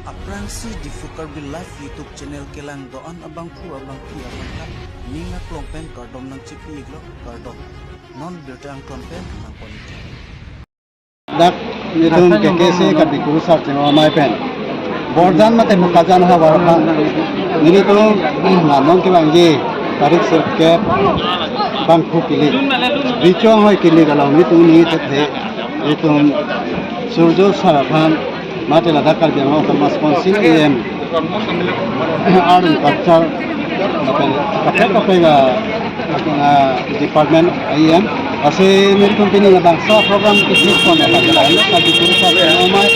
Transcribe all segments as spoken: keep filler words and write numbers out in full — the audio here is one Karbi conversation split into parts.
Aphrangsi Diphu Karbi Live YouTube channel kelang do-an abangphu abangpi aphan ta ning aklong pen kardom nangchipi-iklo, kardom. Non birta angton pen nangpon-ik. Dak nelitum K K C Karbi Kurusar Chingho Amei pen Borjan mate Bokajan havar aphan nelitum la non kevangji tarik sirkep bangphu kilik, Recho Anghoi kilik along nelitum ningje thethe, nelitum Surjo sar aphan mate ladak Karbi Anglong Autonomous Council E M, Art and Culture, lapen kaprek kaprek a, a, department E M. Lasi nelitum pini labangso program ketheklong lapen Karbi Kurusar Chingho Amei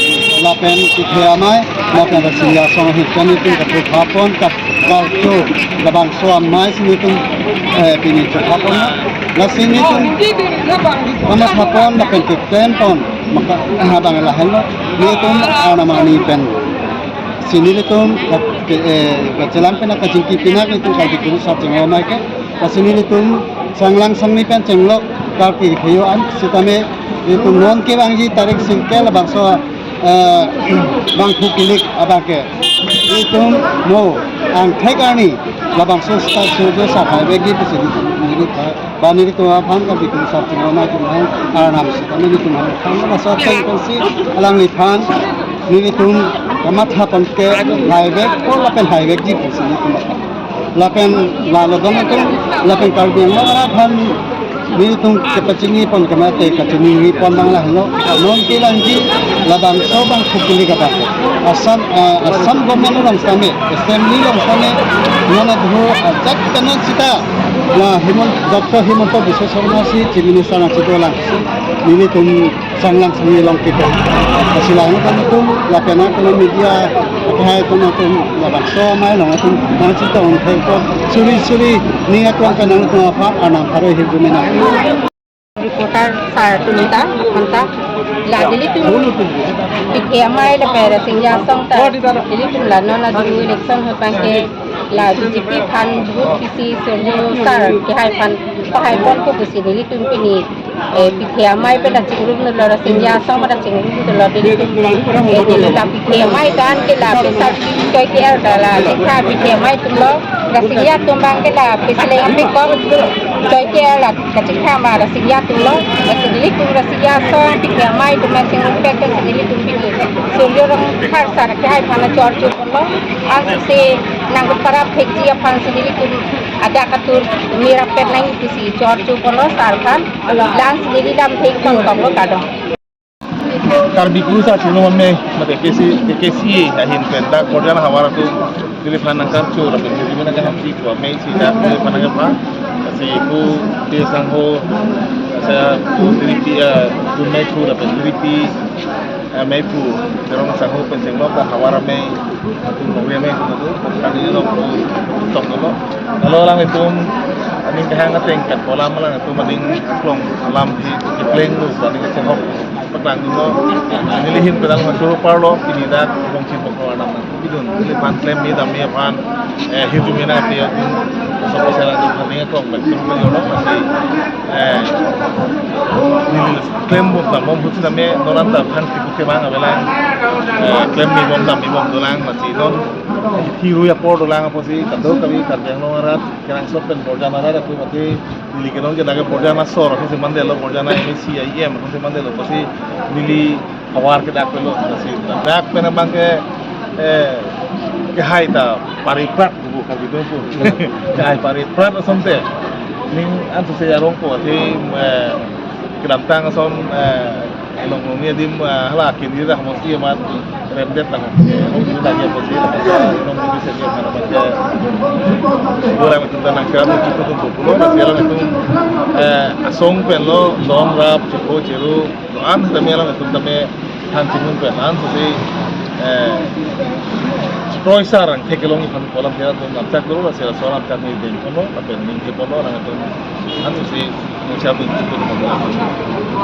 lapen Kethe Amei lapen Rasinja Asong ahin pen nelitum kaprek aphan kap-, karcho labangso amei si nelitum, eh, pini chokha pon. Lasi nelitum kamatha pon lapen keklem pon maka abang lahenlo, nelitum arnam arni pen si nelitum ke, eh, kachelang pen kachingki pinak nelitum Karbi Kurusar Chingho Amei ke. Lasi nelitum sanglang sangni pen chenglok karpi pheyo an sitame nelitum non kevangji tarik sirkep labangso, eh, bangphu kilik abang ke nelitum mo angthek arni labangso star Surjo sar haivekji pusi nelitum, nelitum ba nelitum aphan Karbi Kurusar Chingho Amei atum aphan arnam sitame nelitum aphan laso ateng pensi alangliphan nelitum kamatha pon ke haivek ko lapen haivekji pusi nelitum aphan. Lapen lalo don atum, lapen Karbi Anglong arat aphan nelitum kepachini pon kemate kachini pon abang lahenlo, non kevangji labangso bangphu kilik abang Assam, eh, Assam government along sitame, assembly along sitame, non adho ajat pen non sita la Himant, Doctor Himanta Biswa Sarma si Chief Minister nangchidolang, nelitum sanglang sangni along kita. Lasi la nangtum lapen nangtum media akhai atum nangtum labangso amei along atum nangchetong thek pon suri suri ning aklong pen nangtum aphan arnam pharo hirjume nang. Reporter sar atum ta, manta la nelitum Kethe Amei lapen Rasinja Asong ta nelitum la non adu election ahut abang ke la B J P aphan vote pisi Surjo sar kehai aphan pahai pon ko pusi nelitum pini, eh, Kethe Amei pen ta chingrum dolo, Rasinja Asong pen ta chingrum dolo, nelitum, eh, neli la Kethe Amei dan ke la pesar choi ke-er ta la chingkha Kethe Amei atumlo, Rasinja atum abang ke la peseleng pekok choi ke-er la kachingkha ma Rasinja atumlo, lasi nelitum Rasinja Asong Kethe Amei atum chingrum pek ke nelitum pini Surjo Rongphar sar kehai aphan chorcho ponlo, ansi nangparap thekji aphan si nelitum adak atur mirap pet nang pusi chorcho ponlo sar aphan, la-ansi neli lam thek pon toklo, kardom. Karbi Kurusar Chingho Amei mate K K C, K K C ahin pen dak Borjan havar atum neliphan nangkarcho lapen neli nangkeham si pu amei si dak neliphan nangkepha si pu te sangho sa pu tiripi, eh, pu mei pu lapen tiripi, eh, mei pu terong sangho pen chenglok dak havar amei atum, Bongri amei atum atum, kani lo pu toklo. Lalo alanglitum aning kehang ateng kat kolam alanglitum aning aklong alam hi kepleng lo, aning kachehok paklang lo. Neli ahin pen along choro parlo, pini dak bongchin bongkro arnam nangpidun, neliphan klem me dam me aphan, eh, hirjume nangpi atum, so ko sela atum aning aklong pen tum lo, lasi, eh, neli klem bom dam bom ahut sitame non anta aphan tiku kemang avelang, eh, klem me bom dam me bom dolang, lasi non hiru apor dolang apotsi kadokave Karbi Anglong arat Kerangsot pen Borjan arat atum mate neli kelong ke dak Borjan asor atum si mandetlo, Borjan M A C, E M atum si mandetlo, pusi neli havar ke dak pelo, lasi dak pen abang ke, eh, kehai ta pariprat bubu karbidun pu. Kehai pariprat asonte ning anso se arong ko athe, eh, kedamtang ason, eh, Long long ni adim, ah, hala kini dah mesti amat remdet tang. Ini lagi apa sih? Long long ni segi mana baca. Orang itu tenang kira itu tuh pulo, masih orang itu, eh, asong pen lo, don rap, chipo chiru, doan kami orang itu kami hancing pen, an sih, eh, kroisar ang thekelong iphan kolam kira tuh namcak dulu lah, sila seorang kami deng kono, tapi minggu kono orang itu an sih, ngucap itu tuh.